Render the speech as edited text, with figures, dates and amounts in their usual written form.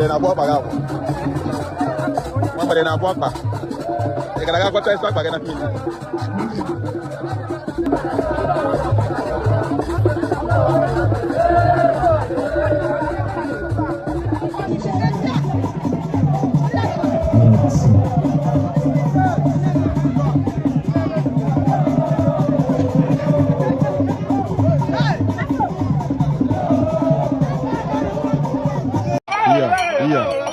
Na-akwọ ọkpa gị akwọ. Nwa mgbede na-akwọ ọkpa. Ị gara aga kwọcha isi ọkpa gị na mmiri. Yeah.